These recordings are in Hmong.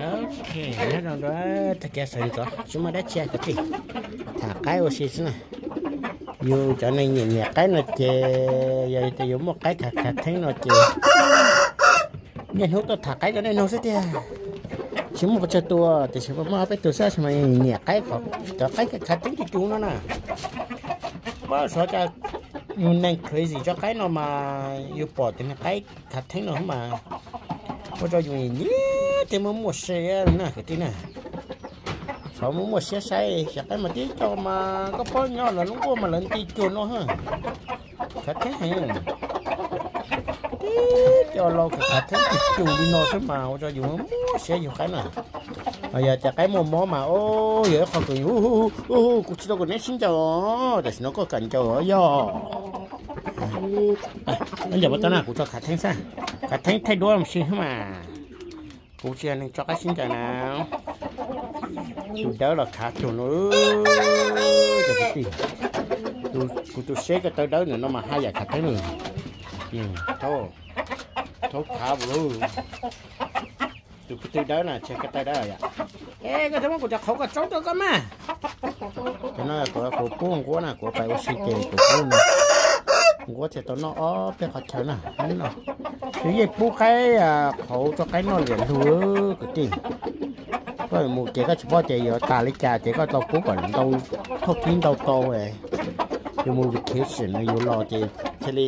Ok, nyob zoo rau tag kis sawv ntxov tsis muaj dab tsi kwv tij, tham qaib ua si xwb na. Yus cov neeg nyiam nyiam qaib no ces yog tias yus muaj qaib khav khav theeb no ces niaj hnub tuaj tham qaib rau nej mloog xwb tiag. Tsis muaj qhov chaw tua tiam sis muaj ob peb tug xwb mas nyiam qaib, cov qaib khav khav theeb cus cus no na. Pab xov cas yus neeg crazy tso qaib no mas yus pom tias nws qaib khav theeb no mas ua rau yus nyiam thiab muaj muaj siab na kwv tij na. Xyov muaj muaj siab saib xyov qaib mas tib co mas koj paub nyob lawv lub nkuaj mas lawv nti cuag no, khav theeb heev. Tib co laus khav theeb cus cus li no xwb mas ua rau yus muaj siab yug qaib na. Yog tias qaib muaj mob mas yog ib qho kws yus, kuv tsis tau kom neb sib ncaws, tam sim no koj kam ncaws yog. Ncaws pov tau na, kuv tso khav theeb xwb, khav theeb thaij duab mas si mas. Kuv tsis yog neeg tso qaib sib ncaws na. Tus dawb los khav cuag no. Kuv tus seb ko taw dawb ntawm no mas haj yam khav theeb lawm. Thaub khav ua luaj. Tus ko taw dawb na, tseg ko taw dawb yom. Es koj twb muab kuv cov qhauv kom tsaub rau koj mas. Cov no kuv, kuv pub nquab na, kuv pais ua si ces kuv pub nquab thiaj tau noj ob peb qhov chaw na. Twb yeej pub qaib qhauv tso qaib noj liam lug kwv tij. Koj mus ces koj tsis paub ces yuav tas li cas ces koj tau pub kom ntau, thauj kib ntau tau. Yus mus vacation yus los ces thiaj li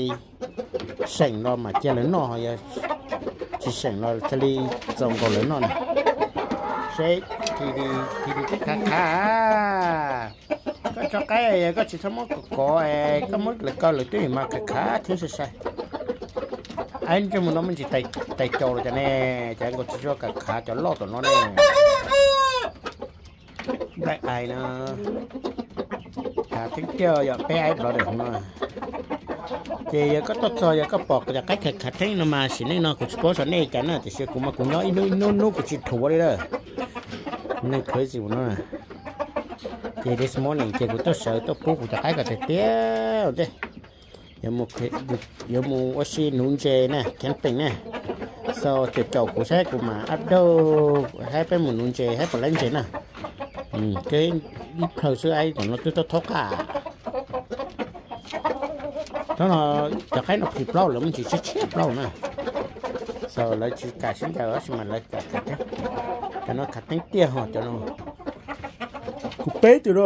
seem los mas cia lawv noj, yog tsis seem los thiaj li txaus nkaus lawv noj na. Seb, T V, T V twb khav khav. Koj tso qaib koj tsis txhob muab kov kov, koj muab lawv kaw lawv twb mas khav khav thiab sai sai. Aib, ntsej muag no me ntsis tais caus los cas ne, cas nkaus tsis tshua khav khav cov loj tom no ne. Black eye no, khav theeb tiag yog peb aib brother no. Ces yog koj tuaj txog yog koj pom kuv cov qaib khav khav theeb no mas sim neej no kuv tsis paub xyov nej cas na, tiam sis kuv mas kuv nyob ib hnub ib hnub kuv tsis dhuav li lawm. Neeg crazy no. Ces this morning ces kuv tuaj sawv tuaj pub kuv cov qaib kom tiag tiag ua ntej. Yuav mus ua si nuv ntses na, camping na. So caum caum kuv saib kuv mam up down, saib peb mus nuv ntses saib puas laib ntses na. Ib plhaw xwb aib, tam no twb thaub thaub qab. Hnub no cov qaib no phim plaub lawv muaj ntsis tshiab tshiab plaub na. So lawv tsis kam sib ncaws tab sis mas lawv kam khav theeb. Cov no khav theeb tiag ho cov no. Kuv peb tus no,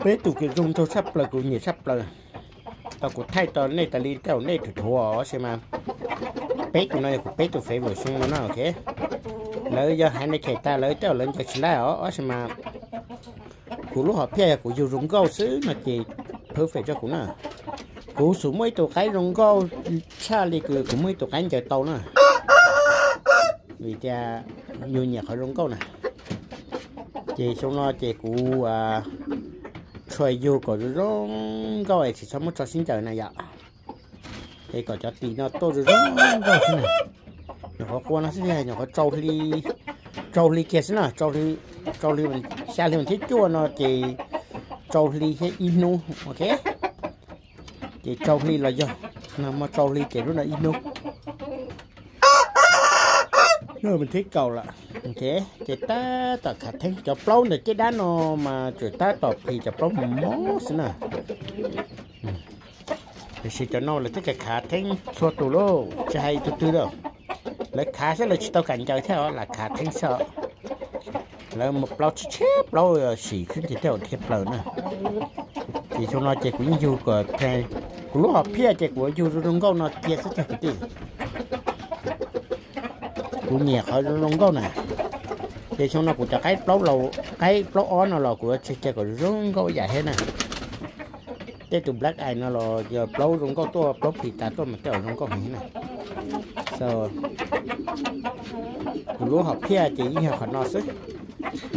peb tus kws zoo nraug tshaj plaws kuv nyiam tshaj plaws. Tau kuv thaij tau nej tas li tej zaum nej thuam thuam tab sis mas peb tus no yog kuv peb tus favorite xyoo no na, ok. Lawv yog hais ne khem tas lawv tej zaum lawv ncaws tsis laib os, tab sis mas kuv lub hom phiaj yog kuv yug zoo nkauj xwb no ces perfect rau kuv na. Kuv xum muaj ib tug qaib zoo nkauj tshaj li kws kuv muaj ib tug qaib ncaws tau na. Vim tias yus nyiam qhov zoo nkauj na. Ces xyoo no ces kuv tsuas yug kom zoo zoo nkauj es tsis txhob muab tso sib ncaws na yom. Es kom cov tis no tuaj zoo zoo nkauj xwb na. Nyuam qhuav qua no xwb tiag, nyuam qhuav rau hli kiag xwb na, rau hli, xya hli mas thiab cuaj no ces rau hli thiab ib hnub, ok. Ces rau hli los yog, no mas rau hli ces lub no ib hnub. Lub no mas thib kaum lawm, ok. Ces tab tom khav theeb, cov plaub ntawm caj dab no mas tsuas tab tom phim cov plaub mos mos xwb na. Tiam sis cov no lawv twb khav khav theeb txhua tus lauj, tsis hais tus twg lauj. Lawv khav xwb lawv tsis tau kam ncaws thiab os, lam khav theeb xwb os. Lawv mus plaub tshiab tshiab plaub sim xwb ces tej zaum dhia plaws na. Ces xyoo no ces kuv yeej yug kom, kuv lub hom phiaj ces kuv yug zoo zoo nkauj no cia xwb tiag kwv tij. Kuv nyiam qhov zoo zoo nkauj na. Ces xyoo no kuv cov qaib plaub, qaib plaub ob no los kuv yuav tseg cia kom zoo zoo nkauj ib yam thiab na. Tej tus black eye no los yog plaub zoo nkauj tuaj, plaub phim tas tuaj mas tej zaum zoo nkauj heev na. So kuv lub hom phiaj ces yeej yog qhov no xwb.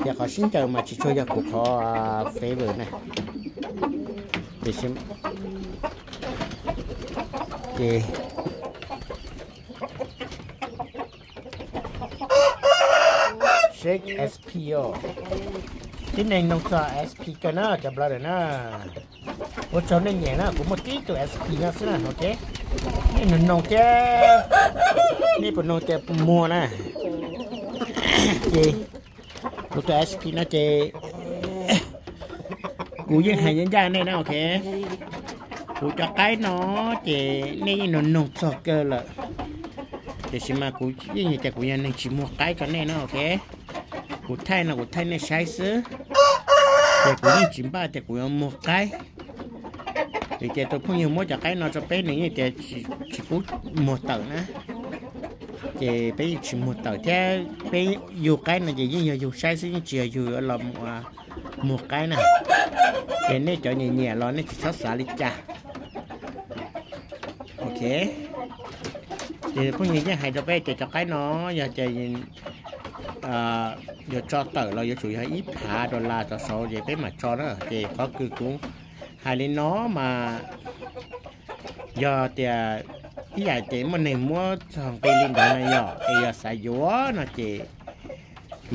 Ces qhov sib ncaws mas tsis tshua yog kuv qhov favor na. Tiam sis ces seb S P os. Tib neeg nug txog S P kawg na cov brother na. Ua tsaug nej nyiam na, kuv muaj tib tug S P no xwb na, ok. Nej nug noog thiab, nej puas noog tias muag na? Ces kuv tus S P no ces kuv yeej hais ncaj ncaj nej na, ok. Kuv cov qaib no ces nej yeej nug nug txog kawg lawm, tiam sis mas kuv yeej hais tias kuv yog neeg tsis muag qaib rau nej na, ok. Kuv thaij no kuv thaij nej saib xwb, ces kuv yeej tsis npaj tias kuv yuav muag qaib. Vim tias tus phooj ywg muab cov qaib no rau peb nws yeej tias tsis pub muag tawm na, ces peb yeej tsis muag tawm thiab. Peb yug qaib no ces yeej yog yug saib xwb, yeej tsis yog yug los muag qaib na. Ces nej cov nyiam nyiam los nej tsis txhob xav li cas. Ok, ces phooj ywg yeej hais rau peb tias cov qaib no yog tias yuav tso tawm los yuav tsum yog ib phav dollar rov saud ces peb mam tso na. Ces qhov kws kuv hais li no mas yog tias ib yam ces muaj neeg muab txog nqi li ntawd no yog es yog xav yuav no ces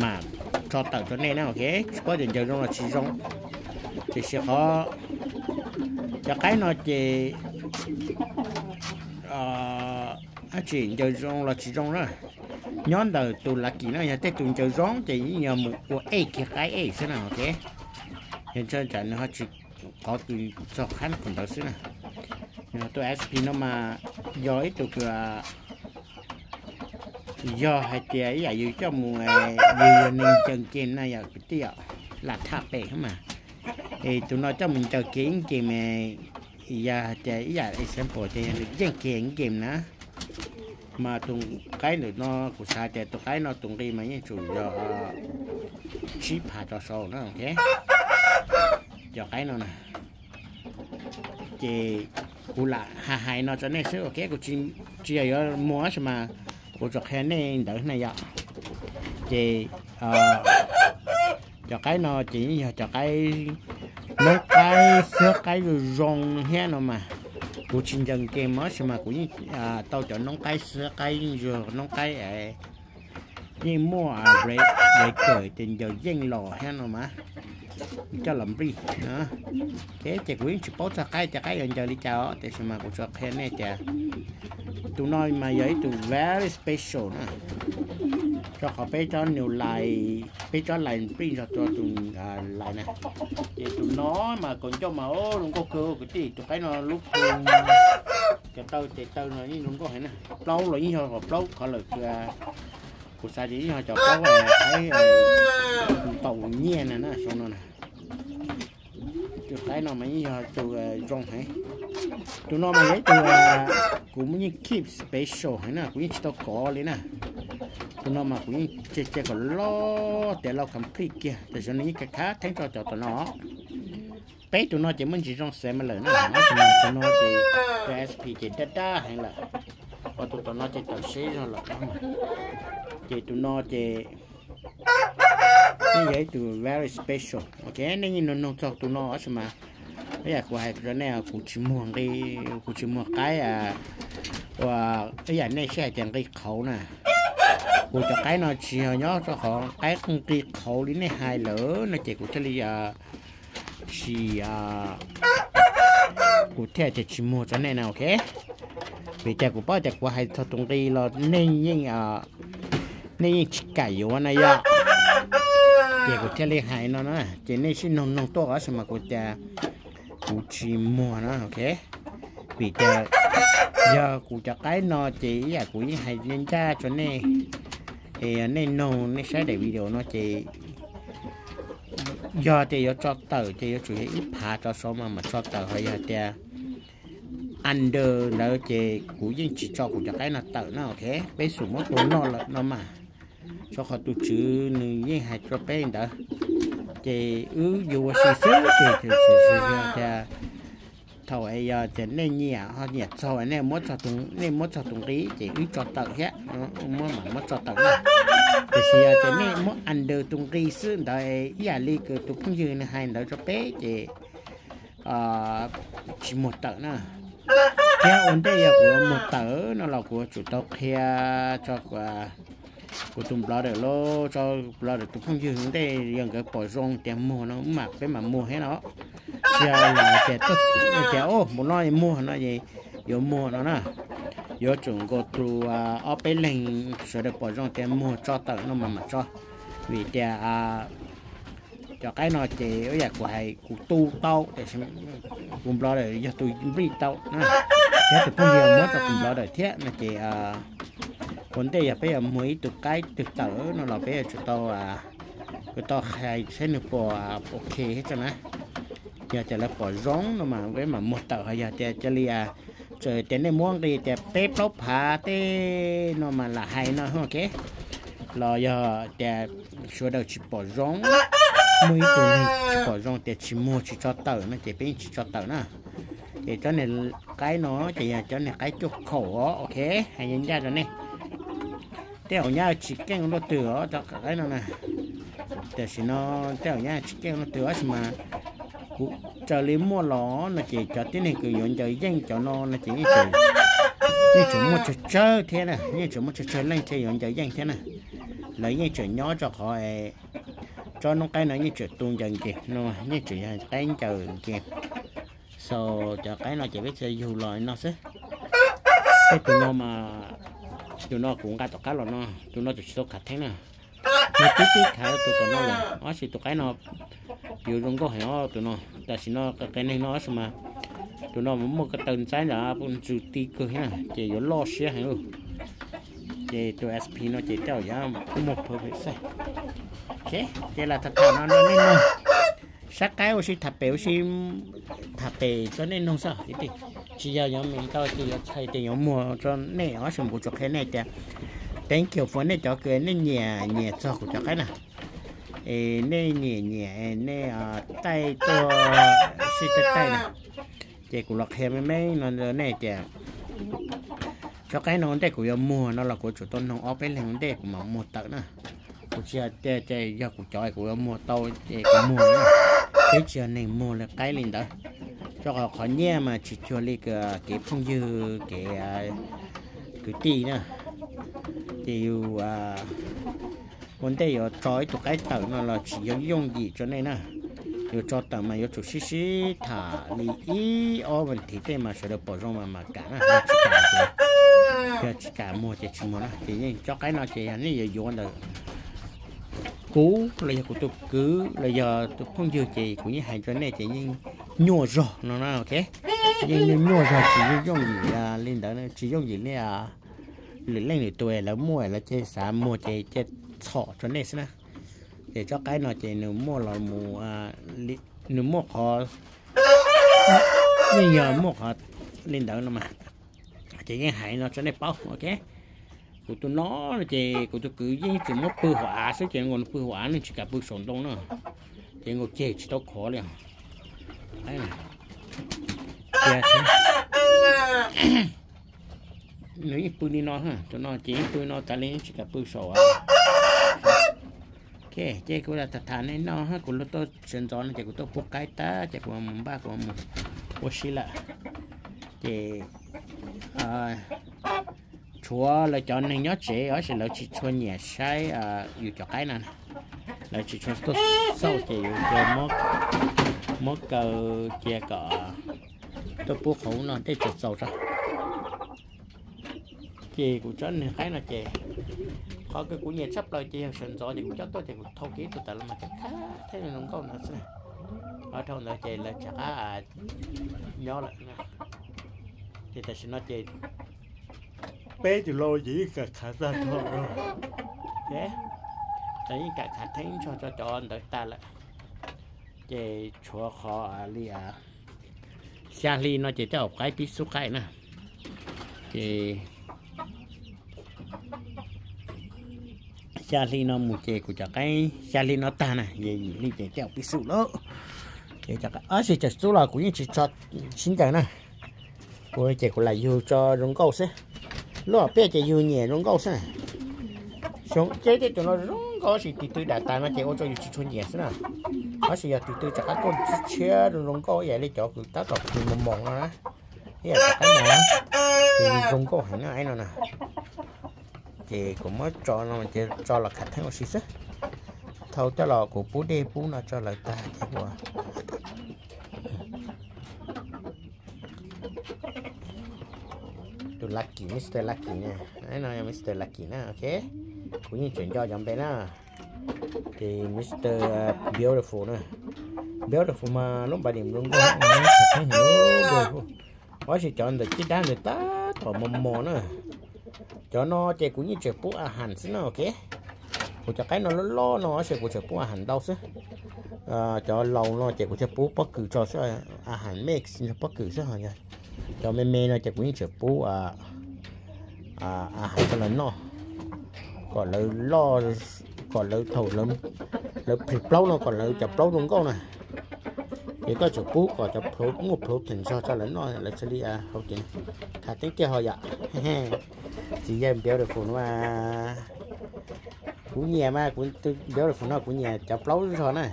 mam tso tawm rau nej na, ok. Tsis paub tias ncaws zoo los tsis zoo, tiam sis qhov cov qaib no ces dab tsi ncaws zoo los tsis zoo na, nyob ntawm tus lucky na. Yog tej tus ncaws zoo ces yeej yog mus ua ej kiag qaib ej xwb na, ok. Yog tsam nws ho tsis qhov kws txog qhab qhov ntawd xwb na. Yog tus S P no mas yog ib tug kws yog hais tias ib yam yus coj mus, yus yog neeg ncaws game na yom kwv tij yom, lam tham pem mas, es tus no coj mus ncaws game ib game, yog hais tias ib yam example tias yog nws yeej game game na, mas tus qaib ntawm no kuv xav tias tus qaib no tus nqi mas yeej tsum yog tsib phav rov saud na, ok. Cov qaib no na, ces kuv lam hais hais no rau nej xwb, ok. Kuv tsis yog yuav muag tab sis mas kuv tsuas qhia nej ntawd na yom. Ces cov qaib no ces yeej yog cov qaib, noob qaib xwab qaib zoo zoo thiab no mas. Kuv tsis ncaws game tab sis mas kuv yeej tau cov noob qaib xwab qaib zoo, noob qaib yeej muaj breeder ces ncaws yeej los thiab no mas, coj los breed. Ok, ces kuv yeej tsis paub txog qaib tias qaib yuav ncaws li cas os, tiam sis mas kuv tsuas qhia nej tias tus no mas yog ib tug very special na, rau qhov peb tsob new line, peb tsob line breed nrog rau tus line na. Ces tus no mas kaus ncauj mas zoo nkauj kawg kwv tij, tus qaib no lub pw, cov taw tes taw no yeej zoo nkauj heev na. Plaub los yeej yog plaub color, kuv xav tias yeej yog cov plaub qaib ntaus nyiaj na na, zoo no na. Tus qaib no mas yeej yog tus zoo heev. Tus no mas yog ib tug kuv yeej keep special heev na, kuv yeej tsis tau kov li na. Tus no mas kuv yeej cia cia kom loj tiav loj complete kiag, tam sim no yeej khav khav theeb tso cov tom no. Peb tus no ces muaj ntsis zoo xev mas lawm na, tab sis mas tus no ces tus S P ces dab dab heev lawm, ho tus tom no ces tawm seb zog lawm. Ces tus no ces yeej yog ib tug very special, ok. Nej yeej nug nug txog tus no tab sis mas ib yam kuv hais rau nej, kuv tsis muag nqi, kuv tsis muag qaib ua ib yam nej saib hais tias nqi qhauv na. Kuv cov qaib no tsis yog nyob rau qhov qaib nqi qhauv li nej hais lawm no ces kuv thiaj li tsis, kuv thiaj tias tsis muag rau nej na, ok. Vim tias kuv paub tias kuv hais txog tus nqi los nej yeej, nej yeej tsis kam yuav na yom. Ces kuv thiaj li hais no na, ces nej sib nug nug tuaj tab sis mas kuv tias kuv tsis muag na, ok. Vim tias yog kuv cov qaib no ces ib yam kuv yeej hais ncaj ncaj rau nej, es yog nej nug nej saib daim video no ces yog tias yuav tso tawm ces yuav tsum yog ib phav rov saud mas mam tso tawm, ho yog tias under ntawd ces kuv yeej tsis tso kuv cov qaib no tawm na, ok. Peb xum muab tua noj lawm no mas, rau qhov tus tswv nws yeej hais rau peb ntawd. Ces wb yuav ua si xwb ces tias thaum yog tias nej nyiam ho nyiam txog nej, nej muab txog tus nqi ces wb tso tawm thiab, muab mam muab tso tawm na. Tiam sis yog tias nej muab under tus nqi xwb ntawd ib yam li tus phooj ywg nws hais ntawd rau peb ces tsis muag tawm na. Thiab ua ntej yog kuv muag tawm no los kuv yuav tsum tau qhia tso kuv tus brother los tso brother tus phooj ywg ua ntej yog nkawd pom zoo tias muag no mas peb mam muag thiab no. Tsis yog tias tias mus no muag no es yuav muag no na. Yuav tsum nkaus tus ob peb leeg sawv daws pom zoo tias muag tso tawm no mas mam tso, vim tias cov qaib no ces ib yam kuv hais kuv tu tau tiam sis kuv nplog dawm yog tus nplij tau na, thiab tus phooj ywg muab rau kuv nplog dawm thiab no ces ua ntej yog peb yuav muag ib tug qaib twg tawm no los peb yuav tsum tau, kuv tau hais saib nws puas ok thiab tso na. Yog tias lawv pom zoo no mas peb mam muag tawm, ho yog tias cia li txawm tias nej muab nqi tias peb plaub phav tej no mas lam hais no ok, los yog tias sawv daws tsis pom zoo, muaj ib tug neeg tsis pom zoo tias tsis muag tsis tso tawm no ces peb yeej tsis tso tawm na. Ces cov niag qaib no ces yog cov niag qaib cuaj khaum os, ok, hais ncaj ncaj rau nej. Tej zaum nyab tsis keej luaj twg os cov qaib no na. Tam sim no tej zaum nyab tsis keej luaj twg tab sis mas kuv raws li muaj los no ces cov tib neeg kws yuav ncaws yeej cov no no ces yeej tseem muaj tsawg tsawg thiab na, yeej tseem muaj tsawg tsawg leej thiab yuav ncaws yeej thiab na. Lawv yeej tseem nyob rau qhov tsob noob qaib no yeej tseem tu ncaws nkees no, yeej tseem yog qaib ncaws nkees. So cov qaib no ces peb txhaj yug los no xwb. Tej tus no mas, tus no kuv nqa tom qab los no, tus no tus tsis tau khav theeb na. Nws tib tib khav tus tom no lawm, tab sis tus qaib no yuav zoo nkauj heev os tus no. Tam sim no qias qias neeg no tab sis mas tus no mas muaj ko taw ntxaib ntawm ntxws ti kawg thiab na, ces yuav loj siab heev lauj. Ces tus S P no ces tej zaum yuav muaj phaw pem xwb. Ces lam tham tham no rau nej mloog, saib qaib ua si tham pem ua si, tham pem rau nej mloog xwb kwv tij. Tsis yog yuav me ntau ces yuav txhais tias yuav muag rau nej os, tab sis kuv tsuas qhia nej tias thank you for nej cov kws nej nyiam nyiam txog kuv cov qaib na, es nej nyiam nyiam nej taij tuaj sib taij taij na, ces kuv los qhia me me no rau nej tias cov qaib no ua ntej kuv yuav muag no los kuv tsum tau noog ob peb leeg ua ntej kuv mam muag tawm na. Kuv tsis yog tias yog kuv cov kuv yuav muag tau ces kuv muag na, peb tsis yog neeg muag li qaib li ntawd. Rau qhov qhov nyiaj mas tsis cuag li kev phooj ywg kev kwv tij na, ces yus ua ntej yuav tso ib tug qaib tawm no los tsis yog yooj yim rau nej na. Yuav tso tawm mas yuav tsum sib sib tham li ib ob vas thiv tej mas sawv daws pom zoo mas mam kam na, tsis kam ces, yog tsis kam muag ces tsis muag na. Ces yeej cov qaib no ces yog nej yuav yuav ntawm kuv los yog kuv tus kwv los yog tus phooj ywg ces kuv yeej hais rau nej ces yeej nyuaj zog no na, ok. Yeej nyuaj nyuaj zog tsis yooj yim li ntawd, tsis yooj yim li lwm leej lwm tus lawv muaj lawv cia xav muag ces cia txhom rau nej xwb na. Ces tsob qaib no ces nws muaj los mus, nws muaj qhov, yeej yog muaj qhov li ntawd no mas, ces yeej hais no rau nej paub, ok. Kuv tus no ces kuv tus kwv yeej tsuas muab pw hauv av xwb ces nkaus nws pw hauv av nws tsis kam pw saum ntoo na, ces nkaus ceg tsis tau khov li os. Nws yeej pw li no, tus no ces yeej pw no tas li tsis kam pw saum. Ok, ces kuv tham tham nej no, kuv los tuaj sawv ntxov no ces kuv tuaj pub qaib tag ces kuv mus npaj kuv mus ua si lawm. Ces tshuav lawv cov neeg nyob tsev tab sis lawv tsis tshua nyiam saib yus cov qaib no, lawv tsis tshua tuaj xauj ces yus cia muab kaw cia kom tuaj pub qhov no tej txaus txaus tso. Ces kuv tsob niag qaib no ces qhov kws kuv nyiam tshaj plaws ces yog sawv ntxov ces kuv coj tuaj ces kuv thau kiag ib tug tas los mas ces khab thiab zoo nkauj ntawd xwb. Dhau ntawd ces lawv rov qab nyob lawm. Ces tam sim no ces peb tus lau ces yeej kam khav tag nrho, yeej kam khav theeb nrog cov ntawd tas lawm. Ces tshuav qhov li xya hli no ces tej zaum qaib pib xub qaij na. Ces xya hli no mus ces kuv cov qaib xya hli no tag na, yim hli ces tej zaum pib xub lawm. Ces tab sis txawm xub los kuv yeej tsis tso sib ncaws na. Kuv ces kuv lam yug tso zoo nkauj xwb. Lub hom phiaj ces yug nyiam zoo nkauj xwb na. Xyoo ceb tej tus no zoo nkauj tab sis tus twg dam tas no ces ua rau yus tsis tshua nyiam xwb na. Tab sis yog tus twg rov qab tuaj tshiab zoo zoo nkauj ib yam li cov kws tab tom kws mos mos no na, ib yam cov qaib mos, ces zoo nkauj heev na no na. Ces kuv muab tso no ces tso los khav theeb ua si xwb. Dhau coj los kuv pub dej pub no tso lawm tag ces ua tus Lucky, Mister Lucky na. No yog Mister Lucky na, ok. Kuv yeej tseem nco cov npe na. Ces Mister Beautiful na. Beautiful mas lub npa dim zoo nkauj, beautiful. Tab sis cov ntawm cib dab ntawd tab tom mos mos na. Cov no ces kuv yeej tseem pub a has xwb na, ok. Kuv cov qaib no loj loj no tab sis kuv tseem pub a has ntau xwb. Cov laus no ces kuv thiaj pub pob kws tso xwb, a has mix pob kws xwb. Cov me me no ces kuv yeej tseem pub a has rau lawv noj, kom lawv loj, kom lawv thaum lawv plhws plaub no kom lawv cov plaub zoo nkauj na. Ces koj tseem pub kom cov plhuav muaj plhuav theem zog tso lawv noj lawv thiaj li hauv ces. Tham teeb kiag ho yom. Tsis yog beautiful no mas. Kuv nyiam mas kuv, beautiful no kuv nyiam cov plaub zog na.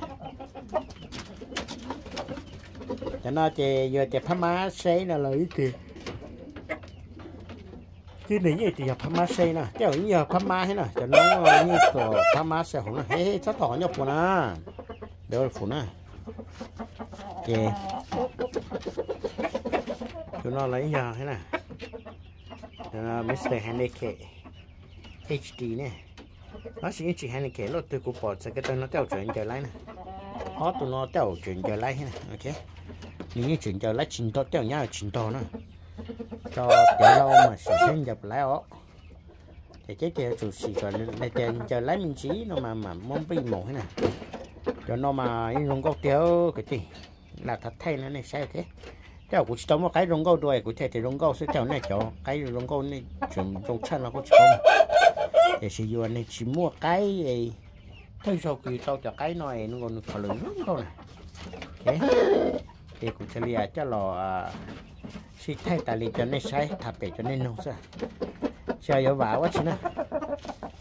Cov no ces yog tias phab mab seb no los ib tug tib neeg yeej tias yog phab mab seb na, tej zaum yeej yog phab mab thiab na, cov no yeej tuam phab mab seb hauv na, txhob tom qhov nyob puas na, beautiful na. Ces tus no los yeej yog thiab na, Mister Handicap H D ne. Tab sis yeej tsis handicap, lub twg kuv pom txhais ko taw no tej zaum tseem ncaws laib na. Ob tug no tej zaum tseem ncaws laib thiab na, ok. Nws yeej tseem ncaws laib tsis ntog, tej zaum nyab tsis ntog na. Tso tiav lauj mas sim saib ncaws laib os. Ces ceb tias yuav tsum sim kom tias ncaws laib me ntsis no mas mam muab nplij maum thiab na. Cov no mas yeej zoo nkauj tiag kwv tij. Lam thaij no nej saib, ok. Tej zaum kuv tsis tau muaj qaib zoo nkauj dua kuv thiaj tias zoo nkauj xwb, tej zaum nej cov qaib zoo nkauj nej tseem zoo tshaj no kuj tsis paub. Tiam sis yus neeg tsis muaj qaib, thawj zaug kuv yus tau cov qaib no es nws khov lawm zoo nkauj na. Ces kuv thiaj li coj los sib thaij tas li cov nej saib, tham pem cov nej noog xwb. Tsis yuav vam ua tsi na.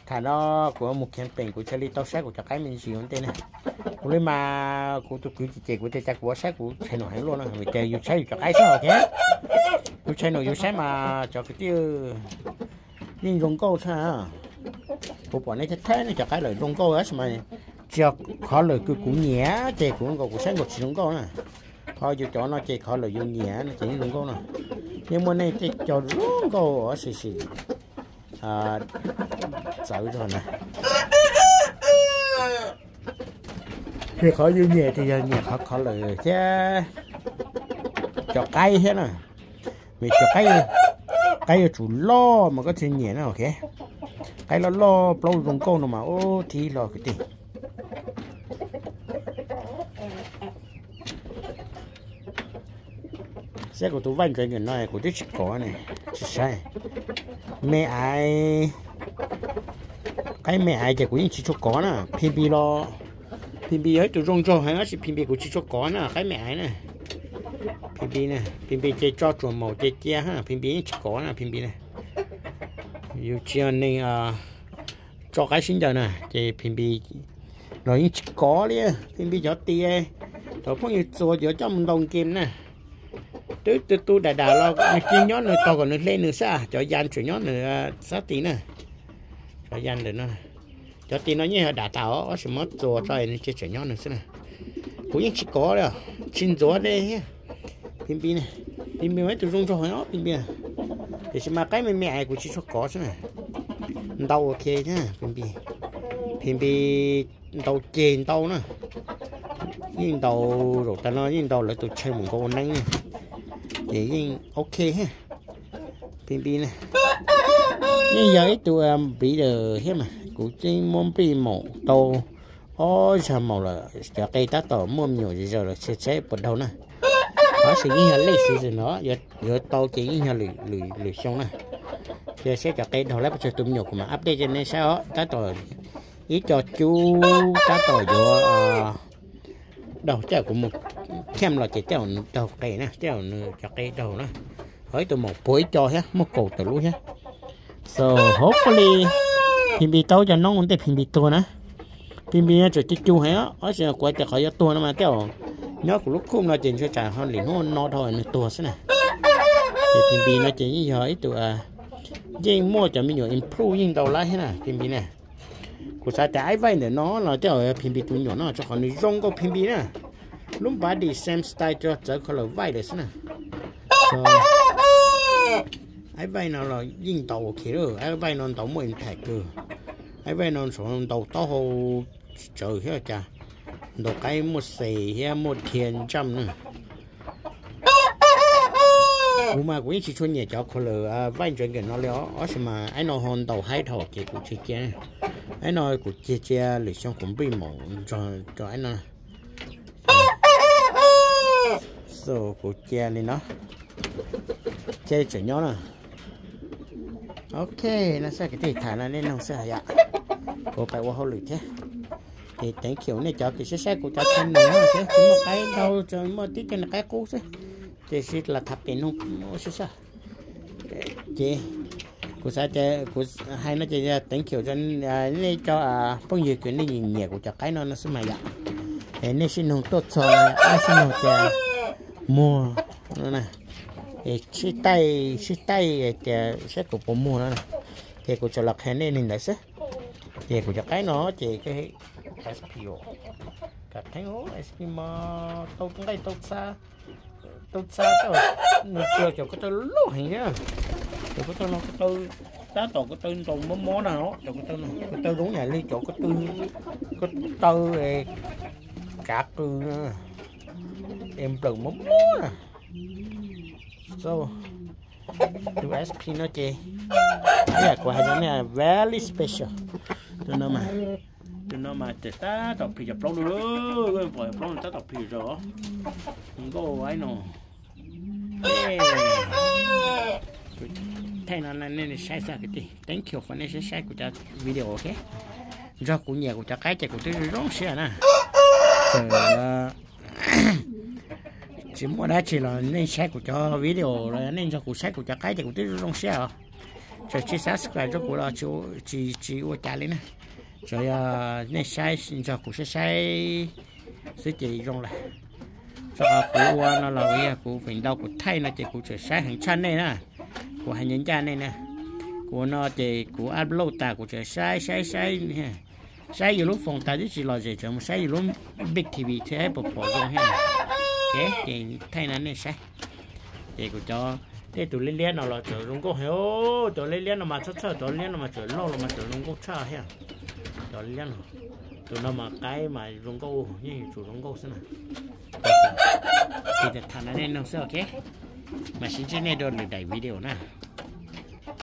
Tham no kuv mus campaign kuv thiaj li tau saib kuv cov qaib me ntsis ua ntej na. Kuv li mas kuv tus kwv ces kuv tias cas kuv yuav saib kuv channel heev luaj na, vim tias yus saib yus cov qaib xwb, ok. Kuv channel yus saib mas cov kwv tij yeej zoo nkauj tshaj. Kuv pom nej thiaj thaij nej cov qaib lawm zoo nkauj tab sis mas tsis yog khov lawm kws kuv nyiam ces kuv nkaus kuv saib nkaus tsis zoo nkauj na. Ho yus cov no ces khov lawm yus nyiam no ces yeej zoo nkauj na. Yeej muaj nej tej co zoo nkauj tab sis sim txawv zog na. Ces qhov yus nyiam ces yog nyiam qhov khov lawm thiab cov qaib thiab na. Vim cov qaib, qaib yuav tsum loj mas koj thiaj nyiam na, ok. Qaib loj loj plaub zoo nkauj no mas ub thib hlo kwv tij. Saib kuv tus vaij ntawd no kuv twb tsis kov ne, tsis saib. Me aiv, qaib me aiv ces kuv yeej tsis tshua kov na, Phi Npi los, Phi Npi yog ib tug zoo nraug heev tab sis Phi Npi kuv tsis tshua kov na, qaib me aiv na. Phi Npi, Phi Npi ces tso tsuas maum ces cia ha, Phi Npi yeej tsis kov na, Phi Npi na. Yus tsis yog neeg tso qaib sib ncaws na, ces Phi Npi los yeej tsis kov li, Phi Npi cov tis, thaum phooj ywg txuas yuav coj mus ntaus game na. Twb tu tu dam dam los nws cia nyob nws tog kom nws hle nws xwb, cov ya tseem nyob nws sab tis na. Cov ya ntawm no, cov tis no yeej yog dam tas os, tab sis muab txuas tso nws cia tseem nyob nws xwb na. Kuv yeej tsis kov li, tsis ntxuav li thiab. Phi Npi, Phi Npi mas ib tug zoo nraug os Phi Npi. Tiam sis mas qaib me me es kuv tsis tshua kov xwb na. Ntau ua ke thiab Phi Npi. Phi Npi ntau ceg ntau na. Yeej ntau, zaum tas no yeej ntau lawv tus chaw mus nkaum ua neeb na. Ces yeej ok thiab. Phi Npi na, yeej yog ib tug breeder thiab mas kuv yeej muab nplij maum tau ob zag maum lawm, cov qe tab tom muaj me nyuam zom zaws lawm, tsis saib puas daug na. Tab sis yeej yog late season no, yuav tau ces yeej yog lwm xyoo na. Cia saib cov qe daug lawm puas tsawg tus me nyuam kuv mam update rau nej saib os. Tab tom ib co cub tab tom yuav daug, tej zaum kuv mus thiaj los ces tej zaum nws daug qe na, tej zaum nws cov qe daug na. Ho ib tug maum puag ib co thiab muaj kaum tawm lub thiab. So hopefully Phi Npi tau cov noob ua ntej Phi Npi tuag na. Phi Npi tseem cus cus heev os, tab sis kuv tias qhov yuav tuag no mas tej zaum nyob kuv lub coop no ces ntshe tsam ho lwm hnub no dhau nws tuag xwb na. Ces Phi Npi no ces yeej yog ib tug yeej muaj cov me nyuam improve yeej ntau lawm thiab na Phi Npi na. Kuv xav tias ib vaij ntawm no los tej zaum yog Phi Npi tus me nyuam no, rau qhov nws zoo nkauj Phi Npi na. Lub body same style, txawv color vaij lawm xwb na. Aib vaij no los yeej ntaus khiv lawm, aib vaij no ntaus muaj impact kawg. Aib vaij no ntaus taub hau tsis tsawv thiab cas, ntaus qaib muaj xes thiab muaj dhia ntsaj na. Kuv mas kuv yeej tsis tshua nyiam cov color vaij ntawd nkaus no li os, tab sis mas aib no ho ntaus haib dhau ces kuv tsis cia. Aib no kuv cia cia lwm xyoo kuv npij mom nrog cov aib no. So kuv cia li no, cia li tseem nyob na. Ok, no xwb kwv tij, tham no nej noog xwb yom. Kuv pais ua hauj lwm thiab. Ces thank you nej cov kws saib saib kuv cov channel no thiab, tsis muaj qaib ntau, tsuas muaj tib co niag qaib qub xwb. Tiam sis los tham pem no xwb xwb. Ces kuv xav tias kuv hais no ces thank you nej cov phooj ywg kws nej nyiam kuv cov qaib no no xwb mas yom. Es nej sib noog tuaj txog, nej sib noog tias muag no na, es sib taij sib taij tias saib kuv puas muag no na, ces kuv tsuas los qhia nej li ntawd xwb. Ces kuv cov qaib no ces sp, kav theeb sp mas tau nqaij tau txha, tau txha, nws tsuas cov ko taw loj heev na. Cov ko taw no ko taw, tab tom ko taw ntaus mob mob na, cov ko taw zoo yam li cov ko taw, ko taw kav qws es nplawm mob mob na. So tus sp no ces, kuv hais rau nej, very special. Tus no mas, tus no mas tab tom plhis cov plaub lawm, pom cov plaub no tab tom plhis zog, zoo nkauj aib no. Thaij no nej saib xwb kwv tij, thank you for nej saib saib kuv cov video, ok. Nrog kuv nyiam kuv cov qaib ces kuv twb zoo zoo siab na. Tsis muaj dab tsi los nej saib kuv cov video los nej nrog kuv saib kuv cov qaib ces kuv twb zoo zoo siab os. Txawm tsis subscribe rau kuv los tsis, tsis ua cas li na. Tsuas yog nej saib nrog kuv saib saib xwb ces zoo lawm. Rau qhov kuv ua no los yog kuv feem ntau kuv thaij no ces kuv tseem saib heev tshaj nej na. Kuv hais ncaj ncaj nej na, kuv ua no ces kuv upload tas kuv tseem saib saib saib, saib yus lub foos tas twb tsis lom zem, tseem mus saib yus lub big T V thiab puas pom zoo thiab. Ces thaij no nej saib. Ces kuv cov, tej tus liab liab no los tseem zoo nkauj heev, cov liab liab no mas txhob txhawj, cov liab no mas tseem loj los mas tseem zoo nkauj tshaj thiab. Cov liab no, tus no mas qaib mas zoo nkauj, yeej yuav tsum zoo nkauj xwb na. Ces tham no nej noog xwb, ok. Mas sib ntsib nej dua lwm daim video na.